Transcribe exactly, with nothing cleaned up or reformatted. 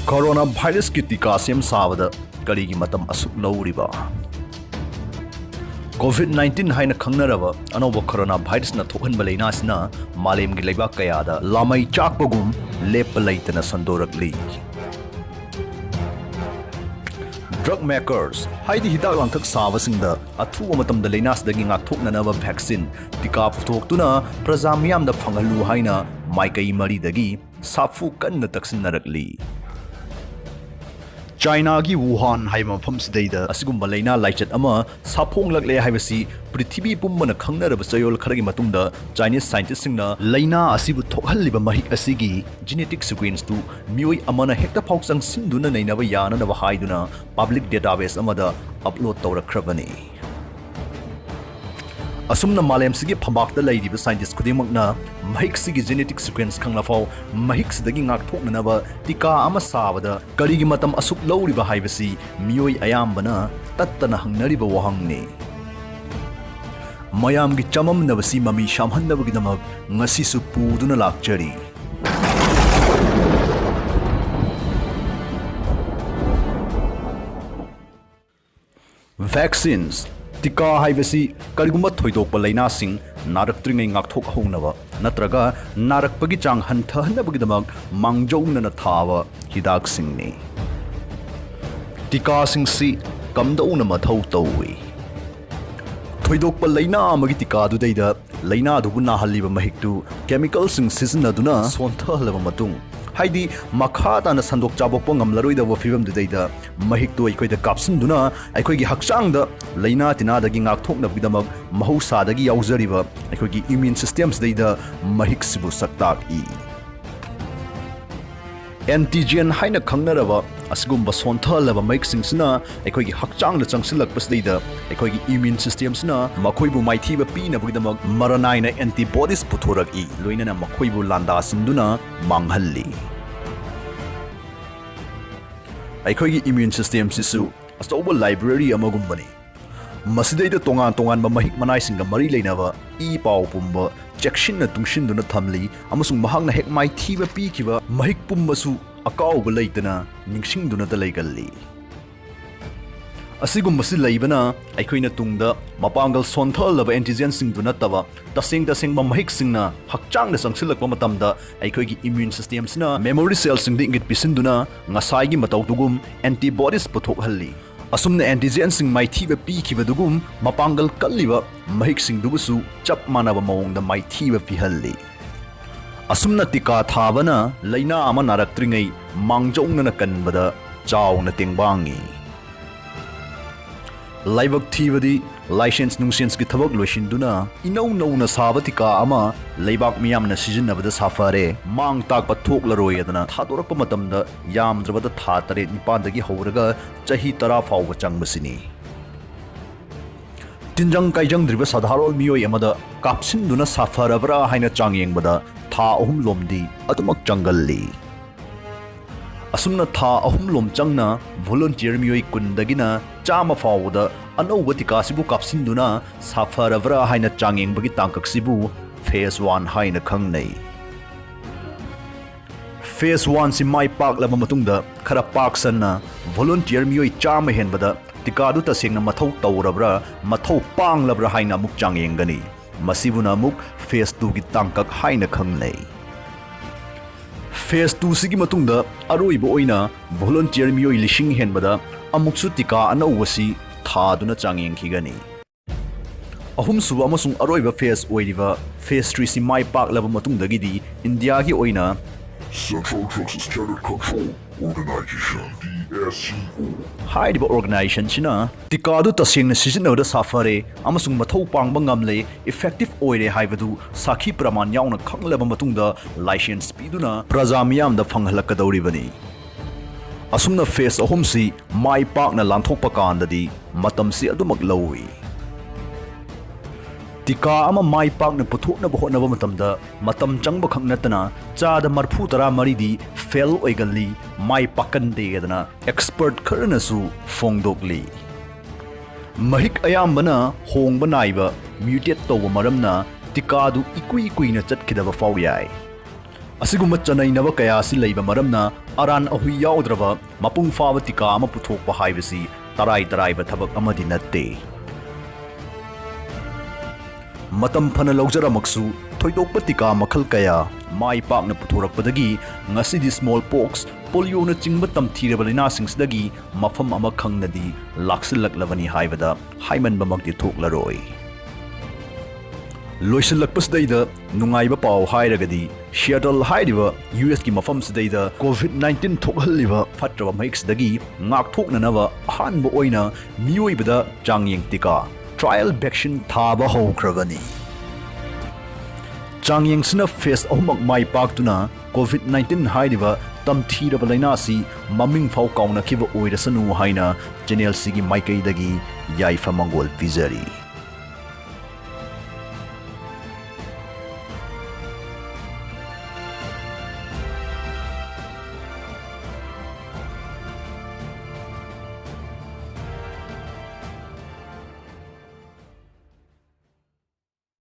Corona ꯚꯥꯏꯔꯁꯀꯤ ꯇꯤꯀꯥ ꯁꯦꯝ ꯁꯥꯕꯗ ꯀꯔꯤꯒꯤ ꯃꯇꯝ ꯑꯁꯨꯛ ꯂꯧꯔꯤꯕ? ꯀꯣꯚꯤꯗ ꯅꯥꯏꯟꯇꯤꯟ ꯍꯥꯏꯅ ꯈꯪꯅꯔꯕ ꯑꯅꯧꯕ ꯀꯣꯔꯣꯅꯥ ꯚꯥꯏꯔꯁꯅ ꯊꯣꯛꯍꯟꯕ ꯂꯥꯏꯅꯥꯁꯤꯅ ꯃꯥꯂꯦꯝꯒꯤ ꯂꯩꯕꯥꯛ ꯀꯌꯥꯗ ꯂꯥꯃꯩ ꯆꯥꯛꯄꯒꯨꯝ ꯂꯦꯞꯄ ꯂꯩꯇꯅ ꯁꯟꯗꯣꯔꯛꯂꯤ꯫ ꯗ꯭ꯔꯒ ꯃꯦꯀꯔꯁ, ꯍꯥꯏꯗꯤ ꯍꯤꯗꯥꯛ ꯂꯥꯡꯊꯛ ꯁꯥꯕꯁꯤꯡꯗ ꯑꯊꯨꯕ ꯃꯇꯝꯗ ꯂꯥꯏꯅꯥꯁꯤꯗꯒꯤ ꯉꯥꯛꯊꯣꯛꯅꯅꯕ ꯚꯦꯛꯁꯤꯟ, ꯇꯤꯀꯥ ꯄꯨꯊꯣꯛꯇꯨꯅ ꯄ꯭ꯔꯖꯥ ꯃꯤꯌꯥꯝꯗ ꯐꯪꯍꯜꯂꯨ ꯍꯥꯏꯅ ꯃꯥꯏꯀꯩ ꯃꯔꯤꯗꯒꯤ ꯁꯥꯐꯨ ꯀꯟꯅ ꯇꯛꯁꯤꯟꯅꯔꯛꯂꯤ꯫ ꯆꯥꯏꯅꯥꯒꯤ ꯋꯨꯍꯥꯟ ꯍꯥꯏꯕ ꯃꯐꯝꯁꯤꯗꯩꯗ ꯑꯁꯤꯒꯨꯝꯕ ꯂꯥꯏꯅꯥ ꯂꯥꯏꯆꯠ ꯑꯃ ꯁꯥꯐꯣꯡꯂꯛꯂꯦ ꯍꯥꯏꯕꯁꯤ ꯄ꯭ꯔꯤꯊꯤꯕꯤ ꯄꯨꯝꯕꯅ ꯈꯪꯅꯔꯕ ꯆꯌꯣꯜ ꯈꯔꯒꯤ ꯃꯇꯨꯡꯗ ꯆꯥꯏꯅꯤꯁ ꯁꯥꯏꯟꯇꯤꯁꯁꯤꯡꯅ ꯂꯥꯏꯅꯥ ꯑꯁꯤꯕꯨ ꯊꯣꯛꯍꯜꯂꯤꯕ ꯃꯍꯤꯛ ꯑꯁꯤꯒꯤ ꯖꯤꯅꯦꯇꯤꯛ ꯁꯤꯀ꯭ꯋꯦꯟꯁꯇꯨ ꯃꯤꯑꯣꯏ ꯑꯃꯅ ꯍꯦꯛꯇ ꯐꯥꯎ ꯆꯪꯁꯤꯟꯗꯨꯅ ꯅꯩꯅꯕ ꯌꯥꯅꯅꯕ ꯍꯥꯏꯗꯨꯅ ꯄꯕ꯭ꯂꯤꯛ ꯗꯦꯇꯥꯕꯦꯁ ꯑꯃꯗ ꯑꯞꯂꯣꯗ ꯇꯧꯔꯛꯈ꯭ꯔꯕꯅꯤ꯫ ꯑꯁꯨꯝꯅ ꯃꯥꯂꯦꯝꯁꯤꯒꯤ ꯐꯝꯕꯥꯛꯇ ꯂꯩꯔꯤꯕ ꯁꯥꯏꯟꯇꯤꯁ ꯈꯨꯗꯤꯡꯃꯛꯅ ꯃꯍꯤꯛꯁꯤꯒꯤ ꯖꯦꯅꯦꯇꯤꯛ ꯁꯤꯀ꯭ꯋꯦꯟꯁ ꯈꯪꯂꯐꯥꯎ ꯃꯍꯤꯛꯁꯤꯗꯒꯤ ꯉꯥꯛꯊꯣꯛꯅꯅꯕ ꯇꯤꯀꯥ ꯑꯃ ꯁꯥꯕꯗ ꯀꯔꯤꯒꯤ ꯃꯇꯝ ꯑꯁꯨꯛ ꯂꯧꯔꯤꯕ ꯍꯥꯏꯕꯁꯤ ꯃꯤꯑꯣꯏ ꯑꯌꯥꯝꯕꯅ ꯇꯠꯇꯅ ꯍꯪꯅꯔꯤꯕ ꯋꯥꯍꯪꯅꯤ꯫ ꯃꯌꯥꯝꯒꯤ ꯆꯃꯝꯅꯕꯁꯤ ꯃꯃꯤ ꯁꯥꯝꯍꯟꯅꯕꯒꯤꯗꯃꯛ ꯉꯁꯤꯁꯨ ꯄꯨꯗꯨꯅ ꯂꯥꯛꯆꯔꯤ꯫ ꯚꯦꯛꯁꯤꯟꯁ, ꯇꯤꯀꯥ ꯍꯥꯏꯕꯁꯤ ꯀꯔꯤꯒꯨꯝꯕ ꯊꯣꯏꯗꯣꯛꯄ ꯂꯥꯏꯅꯥꯁꯤꯡ ꯅꯥꯔꯛꯇ꯭ꯔꯤꯉꯩ ꯉꯥꯛꯊꯣꯛꯍꯧꯅꯕ ꯅꯠꯇ꯭ꯔꯒ ꯅꯥꯔꯛꯄꯒꯤ ꯆꯥꯡ ꯍꯟꯊꯍꯟꯅꯕꯒꯤꯗꯃꯛ ꯃꯥꯡꯖꯧꯅꯅ ꯊꯥꯕ ꯍꯤꯗꯥꯛꯁꯤꯡꯅꯤ꯫ ꯇꯤꯀꯥꯁꯤꯡꯁꯤ ꯀꯝꯗꯧꯅ ꯃꯊꯧ ꯇꯧꯏ? ꯊꯣꯏꯗꯣꯛꯄ ꯂꯥꯏꯅꯥ ꯑꯃꯒꯤ ꯇꯤꯀꯥꯗꯨꯗꯩꯗ ꯂꯥꯏꯅꯥꯗꯨꯕꯨ ꯅꯥꯍꯜꯂꯤꯕ ꯃꯍꯤꯛꯇꯨ ꯀꯦꯃꯤꯀꯦꯜꯁꯤꯡ ꯁꯤꯖꯤꯟꯅꯗꯨꯅ ꯁꯣꯟꯊꯍꯜꯂꯕ ꯃꯇꯨꯡ, ꯍꯥꯏꯗꯤ ꯃꯈꯥ ꯇꯥꯅ ꯁꯟꯗꯣꯛ ꯆꯥꯕꯣꯛꯄ ꯉꯝꯂꯔꯣꯏꯗꯕ ꯐꯤꯕꯝꯗꯨꯗꯩꯗ ꯃꯍꯤꯛꯇꯨ ꯑꯩꯈꯣꯏꯗ ꯀꯥꯞꯁꯤꯟꯗꯨꯅ ꯑꯩꯈꯣꯏꯒꯤ ꯍꯛꯆꯥꯡꯗ ꯂꯥꯏꯅꯥ ꯇꯤꯟꯅꯥꯗꯒꯤ ꯉꯥꯛꯊꯣꯛꯅꯕꯒꯤꯗꯃꯛ ꯃꯍꯧꯁꯥꯗꯒꯤ ꯌꯥꯎꯖꯔꯤꯕ ꯑꯩꯈꯣꯏꯒꯤ ꯏꯃ꯭ꯌꯨꯟ ꯁꯤꯁꯇꯦꯝꯁꯤꯗꯩꯗ ꯃꯍꯤꯛꯁꯤꯕꯨ ꯁꯛꯇꯥꯛꯏ꯫ ꯑꯦꯟꯇꯤꯖꯦꯟ ꯍꯥꯏꯅ ꯈꯪꯅꯔꯕ ꯑꯁꯤꯒꯨꯝꯕ ꯁꯣꯟꯊꯍꯜꯂꯕ ꯃꯍꯤꯛꯁꯤꯡꯁꯤꯅ ꯑꯩꯈꯣꯏꯒꯤ ꯍꯛꯆꯥꯡꯗ ꯆꯪꯁꯤꯜꯂꯛꯄꯁꯤꯗꯩꯗ ꯑꯩꯈꯣꯏꯒꯤ ꯏꯃ꯭ꯌꯨꯟ ꯁꯤꯁꯇꯦꯝꯁꯤꯅ ꯃꯈꯣꯏꯕꯨ ꯃꯥꯏꯊꯤꯕ ꯄꯤꯅꯕꯒꯤꯗꯃꯛ ꯃꯔꯥ ꯅꯥꯏꯅ ꯑꯦꯟꯇꯤꯕꯣꯗꯤꯁ ꯄꯨꯊꯣꯔꯛꯏ, ꯂꯣꯏꯅꯅ ꯃꯈꯣꯏꯕꯨ ꯂꯥꯟꯗꯥꯁꯤꯟꯗꯨꯅ ꯃꯥꯡꯍꯜꯂꯤ꯫ ꯑꯩꯈꯣꯏꯒꯤ ꯏꯃ꯭ꯌꯨꯟ ꯁꯤꯁꯇꯦꯝꯁꯤꯁꯨ ꯑꯆꯧꯕ ꯂꯥꯏꯕ꯭ꯔꯦꯔꯤ ꯑꯃꯒꯨꯝꯕꯅꯤ꯫ ꯃꯁꯤꯗꯩꯗ ꯇꯣꯉꯥꯟ ꯇꯣꯉꯥꯟꯕ ꯃꯍꯤꯛ ꯃꯅꯥꯏꯁꯤꯡꯒ ꯃꯔꯤ ꯂꯩꯅꯕ ꯏ ꯄꯥꯎ ꯄꯨꯝꯕ ꯆꯦꯛꯁꯤꯟꯅ ꯇꯨꯡꯁꯤꯟꯗꯨꯅ ꯊꯝꯂꯤ, ꯑꯃꯁꯨꯡ ꯃꯍꯥꯛꯅ ꯍꯦꯛ ꯃꯥꯏꯊꯤꯕ ꯄꯤꯈꯤꯕ ꯃꯍꯤꯛ ꯄꯨꯝꯕꯁꯨ ꯑꯀꯥꯎꯕ ꯂꯩꯇꯅ ꯅꯤꯡꯁꯤꯡꯗꯨꯅꯇ ꯂꯩꯒꯜꯂꯤ꯫ ꯑꯁꯤꯒꯨꯝꯕꯁꯤ ꯂꯩꯕꯅ ꯑꯩꯈꯣꯏꯅ ꯇꯨꯡꯗ ꯃꯄꯥꯡꯒꯜ ꯁꯣꯟꯊꯍꯜꯂꯕ antigenꯁꯤꯡꯗꯨ ꯅꯠꯇꯕ ꯇꯁꯦꯡ ꯇꯁꯦꯡꯕ ꯃꯍꯤꯛꯁꯤꯡꯅ ꯍꯛꯆꯥꯡꯗ ꯆꯪꯁꯤꯜꯂꯛꯄ ꯃꯇꯝꯗ ꯑꯩꯈꯣꯏꯒꯤ immune systemꯁꯤꯅ memory cellꯁꯤꯡꯗ ꯏꯪꯒꯤꯠ ꯄꯤꯁꯤꯟꯗꯨꯅ ꯉꯁꯥꯏꯒꯤ ꯃꯇꯧꯗꯨꯒꯨꯝ antibodies ꯄꯨꯊꯣꯛꯍꯜꯂꯤ꯫ ꯑꯁꯨꯝꯅ antigenꯁꯤꯡ ꯃꯥꯏꯊꯤꯕ ꯄꯤꯈꯤꯕꯗꯨꯒꯨꯝ ꯃꯄꯥꯡꯒꯜ ꯀꯜꯂꯤꯕ ꯃꯍꯤꯛꯁꯤꯡꯗꯨꯕꯨꯁꯨ ꯆꯞ ꯃꯥꯟꯅꯕ ꯃꯑꯣꯡꯗ ꯃꯥꯏꯊꯤꯕ ꯄꯤꯍꯜꯂꯤ꯫ ꯑꯁꯨꯝꯅ ꯇꯤꯀꯥ ꯊꯥꯕꯅ ꯂꯥꯏꯅꯥ ꯑꯃ ꯅꯥꯔꯛꯇ꯭ꯔꯤꯉꯩ ꯃꯥꯡꯖꯧꯅꯅ ꯀꯟꯕꯗ ꯆꯥꯎꯅ ꯇꯦꯡꯕꯥꯡꯉꯤ꯫ ꯂꯥꯏꯕꯛ ꯊꯤꯕꯗꯤ ꯂꯥꯏꯁꯦꯟꯁ ꯅꯨꯡꯁꯦꯟꯁꯀꯤ ꯊꯕꯛ ꯂꯣꯏꯁꯤꯟꯗꯨꯅ ꯏꯅꯧ ꯅꯧꯅ ꯁꯥꯕ ꯇꯤꯀꯥ ꯑꯃ ꯂꯩꯕꯥꯛ ꯃꯤꯌꯥꯝꯅ ꯁꯤꯖꯤꯟꯅꯕꯗ ꯁꯥꯐꯔꯦ, ꯃꯥꯡ ꯇꯥꯛꯄ ꯊꯣꯛꯂꯔꯣꯏ ꯑꯗꯨꯅ ꯊꯥꯗꯣꯔꯛꯄ ꯃꯇꯝꯗ ꯌꯥꯝꯗ꯭ꯔꯕꯗ ꯊꯥ ꯇꯔꯦꯠ ꯅꯤꯄꯥꯟꯗꯒꯤ ꯍꯧꯔꯒ ꯆꯍꯤ ꯇꯔꯥ ꯐꯥꯎꯕ ꯆꯪꯕꯁꯤꯅꯤ꯫ ꯇꯤꯟꯖꯪ ꯀꯥꯏꯖꯪꯗ꯭ꯔꯤꯕ ꯁꯥꯙꯥꯔꯣꯟ ꯃꯤꯑꯣꯏ ꯑꯃꯗ ꯀꯥꯞꯁꯤꯟꯗꯨꯅ ꯁꯥꯐꯔꯕ꯭ꯔꯥ ꯍꯥꯏꯅ ꯆꯥꯡꯌꯦꯡꯕꯗ ꯊꯥ ꯑꯍꯨꯝ ꯂꯣꯝꯗꯤ ꯑꯗꯨꯃꯛ ꯆꯪꯒꯜꯂꯤ꯫ ꯑꯁꯨꯝꯅ ꯊꯥ ꯑꯍꯨꯝ ꯂꯣꯝ ꯆꯪꯅ volunteer ꯃꯤꯑꯣꯏ ꯀꯨꯟꯗꯒꯤꯅ ꯆꯥꯝꯃ ꯐꯥꯎꯕꯗ ꯑꯅꯧꯕ ꯇꯤꯀꯥꯁꯤꯕꯨ ꯀꯥꯞꯁꯤꯟꯗꯨꯅ ꯁꯥꯐꯔꯕ꯭ꯔꯥ ꯍꯥꯏꯅ ꯆꯥꯡꯌꯦꯡꯕꯒꯤ ꯇꯥꯡꯀꯛꯁꯤꯕꯨ phase one ꯍꯥꯏꯅ ꯈꯪꯅꯩ꯫ Phase oneꯁꯤ ꯃꯥꯏ ꯄꯥꯛꯂꯕ ꯃꯇꯨꯡꯗ ꯈꯔ ꯄꯥꯛ ꯁꯟꯅ volunteer ꯃꯤꯑꯣꯏ ꯆꯥꯝꯃ ꯍꯦꯟꯕꯗ ꯇꯤꯀꯥꯗꯨ ꯇꯁꯦꯡꯅ ꯃꯊꯧ ꯇꯧꯔꯕ꯭ꯔꯥ, ꯃꯊꯧ ꯄꯥꯡꯂꯕ꯭ꯔꯥ ꯍꯥꯏꯅ ꯑꯃꯨꯛ ꯆꯥꯡꯌꯦꯡꯒꯅꯤ꯫ ꯃꯁꯤꯕꯨꯅ ꯑꯃꯨꯛ phase twoꯒꯤ ꯇꯥꯡꯀꯛ ꯍꯥꯏꯅ ꯈꯪꯅꯩ꯫ Phase twoꯁꯤꯒꯤ ꯃꯇꯨꯡꯗ ꯑꯔꯣꯏꯕ ꯑꯣꯏꯅ volunteer ꯃꯤꯑꯣꯏ ꯂꯤꯁꯤꯡ ꯍꯦꯟꯕꯗ ꯑꯃꯨꯛꯁꯨ ꯇꯤꯀꯥ ꯑꯅꯧꯕꯁꯤ ꯊꯥꯗꯨꯅ ꯆꯥꯡꯌꯦꯡꯈꯤꯒꯅꯤ꯫ ꯑꯍꯨꯝꯁꯨꯕ ꯑꯃꯁꯨꯡ ꯑꯔꯣꯏꯕ phase ꯑꯣꯏꯔꯤꯕ phase threeꯁꯤ ꯃꯥꯏ ꯄꯥꯛꯂꯕ ꯃꯇꯨꯡꯗꯒꯤꯗꯤ ꯏꯟꯗꯤꯌꯥꯒꯤ ꯑꯣꯏꯅ Central Drugs Standard Control Organization, D S C O, ꯍꯥꯏꯔꯤꯕ organizationꯁꯤꯅ ꯇꯤꯀꯥꯗꯨ ꯇꯁꯦꯡꯅ ꯁꯤꯖꯤꯟꯅꯕꯗ ꯁꯥꯐꯔꯦ ꯑꯃꯁꯨꯡ ꯃꯊꯧ ꯄꯥꯡꯕ ꯉꯝꯂꯦ, effective ꯑꯣꯏꯔꯦ ꯍꯥꯏꯕꯗꯨ ꯁꯥꯈꯤ ꯄ꯭ꯔꯃꯥꯟ ꯌꯥꯎꯅ ꯈꯪꯂꯕ ꯃꯇꯨꯡꯗ license ꯄꯤꯗꯨꯅ ꯄ꯭ꯔꯖꯥ ꯃꯤꯌꯥꯝꯗ ꯐꯪꯍꯜꯂꯛꯀꯗꯧꯔꯤꯕꯅꯤ꯫ ꯑꯁꯨꯝꯅ phase ꯑꯍꯨꯝꯁꯤ ꯃꯥꯏ ꯄꯥꯛꯅ ꯂꯥꯟꯊꯣꯛꯄ ꯀꯥꯟꯗꯗꯤ ꯃꯇꯝꯁꯤ ꯑꯗꯨꯃꯛ ꯂꯧꯏ꯫ ꯇꯤꯀꯥ ꯑꯃ ꯃꯥꯏ ꯄꯥꯛꯅ ꯄꯨꯊꯣꯛꯅꯕ ꯍꯣꯠꯅꯕ ꯃꯇꯝꯗ ꯃꯇꯝ ꯆꯪꯕ ꯈꯛ ꯅꯠꯇꯅ ꯆꯥꯗ ꯃꯔꯤꯐꯨ ꯇꯔꯥ ꯃꯔꯤꯗꯤ fail ꯑꯣꯏꯒꯜꯂꯤ, ꯃꯥꯏ ꯄꯥꯛꯀꯟꯗꯦ ꯑꯗꯨꯅ expert ꯈꯔꯅꯁꯨ ꯐꯣꯡꯗꯣꯛꯂꯤ꯫ ꯃꯍꯤꯛ ꯑꯌꯥꯝꯕꯅ ꯍꯣꯡꯕ ꯅꯥꯏꯕ, mutate ꯇꯧꯕ ꯃꯔꯝꯅ ꯇꯤꯀꯥꯗꯨ ꯏꯀꯨꯏ ꯀꯨꯏꯅ ꯆꯠꯈꯤꯗꯕ ꯐꯥꯎ ꯌꯥꯏ꯫ ꯑꯁꯤꯒꯨꯝꯕ ꯆꯅꯩꯅꯕ ꯀꯌꯥ ꯑꯁꯤ ꯂꯩꯕ ꯃꯔꯝꯅ ꯑꯔꯥꯟ ꯑꯍꯨꯏ ꯌꯥꯎꯗ꯭ꯔꯕ ꯃꯄꯨꯡ ꯐꯥꯕ ꯇꯤꯀꯥ ꯑꯃ ꯄꯨꯊꯣꯛꯄ ꯍꯥꯏꯕꯁꯤ ꯇꯔꯥꯏ ꯇꯔꯥꯏꯕ ꯊꯕꯛ ꯑꯃꯗꯤ ꯅꯠꯇꯦ꯫ ꯃꯇꯝ ꯐꯅ ꯂꯧꯖꯔꯃꯛꯁꯨ, ꯊꯣꯏꯗꯣꯛꯄ ꯇꯤꯀꯥ ꯃꯈꯜ ꯀꯌꯥ ꯃꯥꯏ ꯄꯥꯛꯅ ꯄꯨꯊꯣꯔꯛꯄꯗꯒꯤ ꯉꯁꯤꯗꯤ small pox, ꯄꯣꯂꯤꯑꯣꯅꯆꯤꯡꯕ ꯇꯝꯊꯤꯔꯕ ꯂꯥꯏꯅꯥꯁꯤꯡꯁꯤꯗꯒꯤ ꯃꯐꯝ ꯑꯃ ꯈꯪꯅꯗꯤ ꯂꯥꯛꯁꯤꯜꯂꯛꯂꯕꯅꯤ ꯍꯥꯏꯕꯗ ꯍꯥꯏꯃꯟꯕꯃꯛꯇꯤ ꯊꯣꯛꯂꯔꯣꯏ꯫ ꯂꯣꯏꯁꯤꯜꯂꯛꯄꯁꯤꯗꯩꯗ ꯅꯨꯡꯉꯥꯏꯕ ꯄꯥꯎ ꯍꯥꯏꯔꯒꯗꯤ, ꯁꯤꯌꯥꯇꯜ ꯍꯥꯏꯔꯤꯕ ꯌꯨ ꯑꯦꯁꯀꯤ ꯃꯐꯝꯁꯤꯗꯩꯗ COVID nineteen ꯊꯣꯛꯍꯜꯂꯤꯕ ꯐꯠꯇ꯭ꯔꯕ ꯃꯍꯤꯛꯁꯤꯗꯒꯤ ꯉꯥꯛꯊꯣꯛꯅꯅꯕ ꯑꯍꯥꯟꯕ ꯑꯣꯏꯅ ꯃꯤꯑꯣꯏꯕꯗ ꯆꯥꯡꯌꯦꯡ ꯇꯤꯀꯥ, trial vaccine ꯊꯥꯕ ꯍꯧꯈ꯭ꯔꯕꯅꯤ꯫ ꯆꯥꯡꯌꯦꯡꯁꯤꯅ phase ꯑꯍꯨꯝꯃꯛ ꯃꯥꯏ ꯄꯥꯛꯇꯨꯅ COVID nineteen ꯍꯥꯏꯔꯤꯕ ꯇꯝꯊꯤꯔꯕ ꯂꯥꯏꯅꯥ ꯑꯁꯤ ꯃꯃꯤꯡ ꯐꯥꯎ ꯀꯥꯎꯅꯈꯤꯕ ꯑꯣꯏꯔꯁꯅꯨ ꯍꯥꯏꯅ channel ꯑꯁꯤꯒꯤ ꯃꯥꯏꯀꯩꯗꯒꯤ ꯌꯥꯏꯐ ꯃꯪꯒꯣꯜ ꯄꯤꯖꯔꯤ꯫